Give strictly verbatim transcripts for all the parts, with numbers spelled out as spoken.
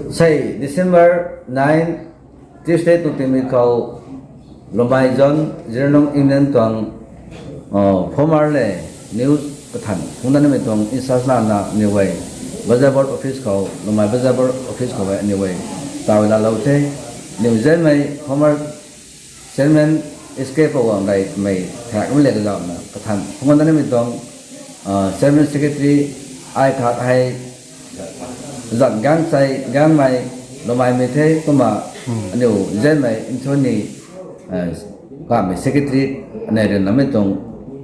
Sei December nine, Tuesday tuang tingmik khou Lomai Zone Zirlong Union tuang former le news kathan phungna nimei tuang in-charge lana aniu e Bazar Board office khou, Lomai Bazar Board office khou e aniu e taw laalou the. Aniu zanmei former chairman S K Pawang rei mei thakmei le kazauhna kathan phungna nimei tuang chairman secretary ai khat hei zan gang chei gangmei Lomaimei the kumna aniu zanmei Anthony kamei secretary anei rui namei tuang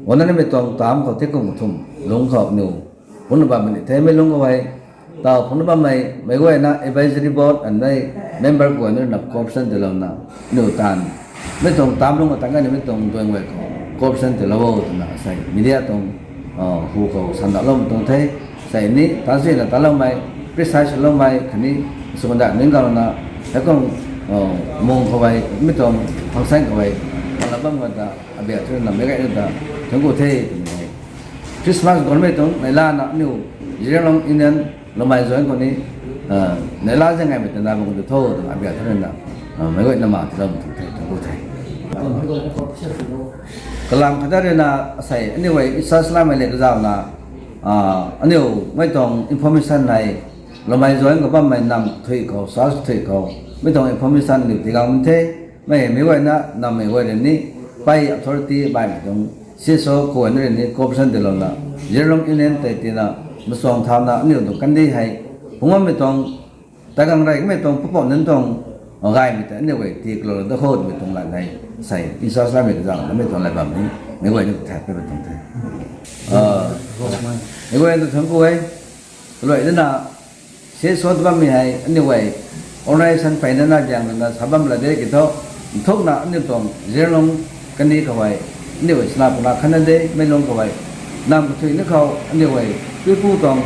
guangna nimei tuang taamv khou tikum thum lungc khou aniu phungna bammei ni the. Mei lungc khou hei taw phungna bammei meic guayna advisory board and mei member guay nunc ruina cooperation tiilouna aniu taanv mei tuang taamv lungc khou tan ganimei tuang duang guay khou cooperation tiilou o twna sei media tuang hu khou sandauhloumei tuang the. Sei ni taanv sina taloumei, precise loumei khatni sw kanda ning galouna heikum mung khou e mei tuang function khou e ala bam khou ta abia thu na meic guayna ta thuanc ku the twmei e. Christmas guangmei tuang neihla na aniu Zirlong Union Lomai Zone khou ni neihla zang gaymei tana bam khou tho twna abia thu na meic guayna ma tiiloumei tuang the, thuanc ku the. Kalam khat ruina sei aniu e in-charge lamei le kazauhna aniu mei tuang information hei Lomai Zone khou bammei nam kathui khou, church kathui khou mei tuang information aniu tii gang the. Mei meic guayna nammei guay rui ni pei authority baihmei tuang C S O khou guayna rui ni cooperation tiilouna Zirlong Union tei tina masuang thauna aniu tuang kandih hei phungc bammei tuang tagang rey kamei tuang pupouc nunc tuang gaymei tei aniu guay tiilouna da khou twmei tuang lat hei sei in-charge lamei kazauhna mei tuang lat bam ni meic guayna kathat pemei tuang the. Meic guayna ta thuanc ku e. Kaluai dana C S O ta bammei hei aniu e organization peyna na biang rana sa bam la de ki thu nthukna aniu tuang Zirlong kandih khou e aniu e sana puna khatna de mei lungc khou e nam kathui ni khou aniu e puipu tuang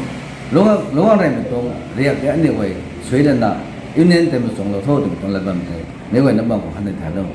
lungc lungc reymei tuang riak e aniu e sui lana Union tei masuanglou tho twmei tuang lat bam the. Meic guayna bam khou khatna thaylou